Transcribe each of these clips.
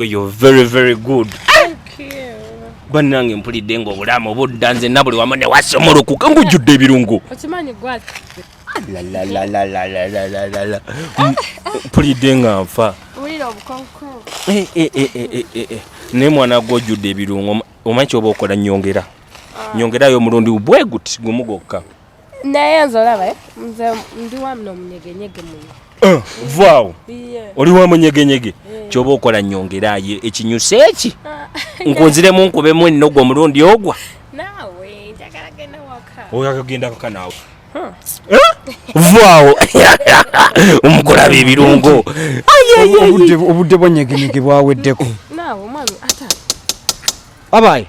Gwe, you're very, very good. Thank you. Bannange, mpulidde ng'obulamu budda nze na buli wamu ne wasomolokuka ng'ojjudde ebirungo. Okimanyi gwati. Lalalalalalalalala. Mpulidde nga nfa. Wulira obukonko. Eh, eh, eh, eh, eh, eh, eh. Naye mwana gwe, ojjudde ebirungo. Omanyi kyoba okola? Nyongera, nyongerayo omulundi bwe guti gumu gwokka. Naye nze olaba, eh? Nze ndi wamuno omunyegenyege muno. Vaawo. Yeah. Oli wa munyegenyege. Kyoba okola, nyongerayo ekinyusa eki nkunziremu nkubemu ennogo omulundi ogwa. Naawe njagala genda waka. Oyagagenda kaka naawe. Vaawo, omukulaba ebirungo. Obudde bwa nyegenyege bwaweddeko. Naawe omwami ata. Abaye.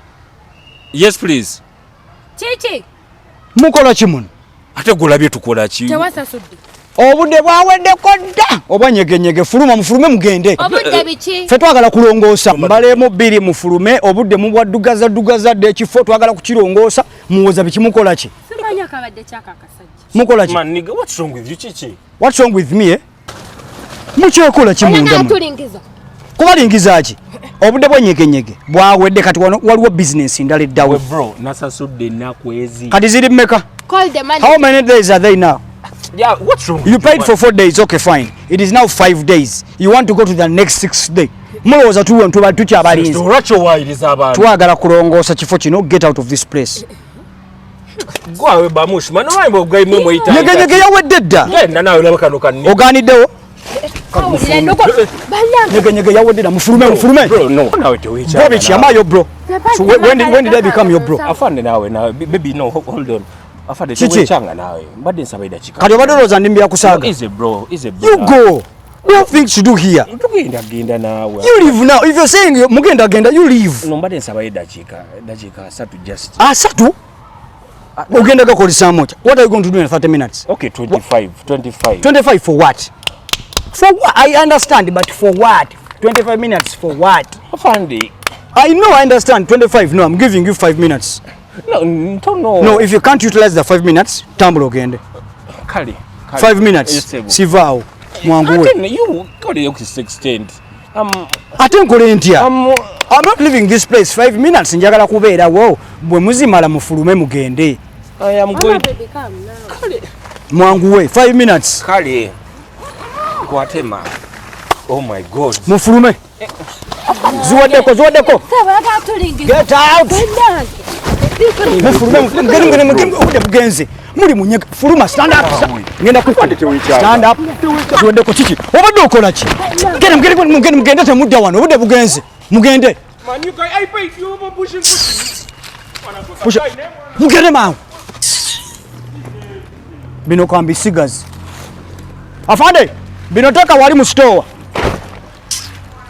Yes, please. Kiki? Mukola ki muno? Ate gulabye tukola ki? Tewasasudde. Obudde bwaweddeko dda obwa nyegenyege. Fuluma, mufulume mugende. Obudde biki? Ffe twagala kulongoosa. Mbaleemu bbiri, mufulume. Obudde mubwaddugaza ddugaza dda ekifo, twagala kukirongoosa. Muwoza biki? Mukola ki? Simanyi akabadde kyaka akasajja. Mukola ki? Man, nigga, what's wrong with you? Kiki? What's wrong with me, eh? Mukyekola ki munda muno? Tulingiza. Kubalingiza ki? Obudde bwa nyegenyege bwawedde. Kati wano waliwo bizinensi ndala eddawo. We bro, nasasudde ennaku ezi. Kati ziri mmeka? Call the money. How many days are they now? Yeah, what's wrong with You paid man? for 4 days. Okay, fine. It is now 5 days. You want to go to the next sixth day? Mulowooza tuwe tuba tukyabalinzi? Lwaki owaayiriza abantu? Twagala kulongoosa kifo kino. Get out of this place. Gwawe bamush man, omanyi bwe mweyita. Nyegenyege yawedde dda. Genda naawe, olaba kano kanni. Ogaaniddewo. Awulira endogo. Bannange. Nyegenyege yawedde dda. Mufulume, mufulume. Bro, no, nawe teweekyanga. Bro biki? Am I your bro? So when did I become your bro? Afande, naawe, naawe, baby, no, hold on, afande. Kiki? Teweekyanga naawe, mbadde nsaba eddakiika. Kati obadde olowooza ndi mbyakusaaga? Is a bro, is a bro. You go. We have things to do here. Tugenda genda naawe. You leave now. If you're saying mugenda genda, you leave. No, mbadde nsabayo eddakiika, eddakiika 30 just. 30 ogenda gakozesaamu otya? What are you going to do in 30 minutes? Okay, 25, 25. 25 for what? For what? I understand, but for what? 25 minutes for what? Afande. I know, I understand. 25, no, I'm giving you 5 minutes. No, ntono. No, if you can't utilize the 5 minutes, tambula ogende. Kale, kale. 5 minutes. Yes, sebo. Sivaawo, mwanguwe. Ate you kole extend. Ate nkole ntya? I'm not leaving this place. 5 minutes njagala kubeerawo. Bwe muzimala, mufulume mugende. I am Mama, going. baby, come now. Mwanguwe, 5 minutes. Kale, kwatema. Oh my God. Mufulume. Ziwaddeko, ziwaddeko. Saba tulingiza. Get out. Bannange. Mufulume, mugende, mugende, mugende. Obudde bugenze. Muli munyega. Fuluma, stand up. Ngenda ku stand up. Ziwaddeko. Kiki obadde okola ki? Gende, mugende, mugende, mugende. Temudda wano, obudde bugenze, mugende. Man, you guys, I paid you over pushing, pushing. Mugende mangu. Bino kambisigazi. Afande, bino teeka wali mu sitowa.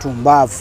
Tumbaavu.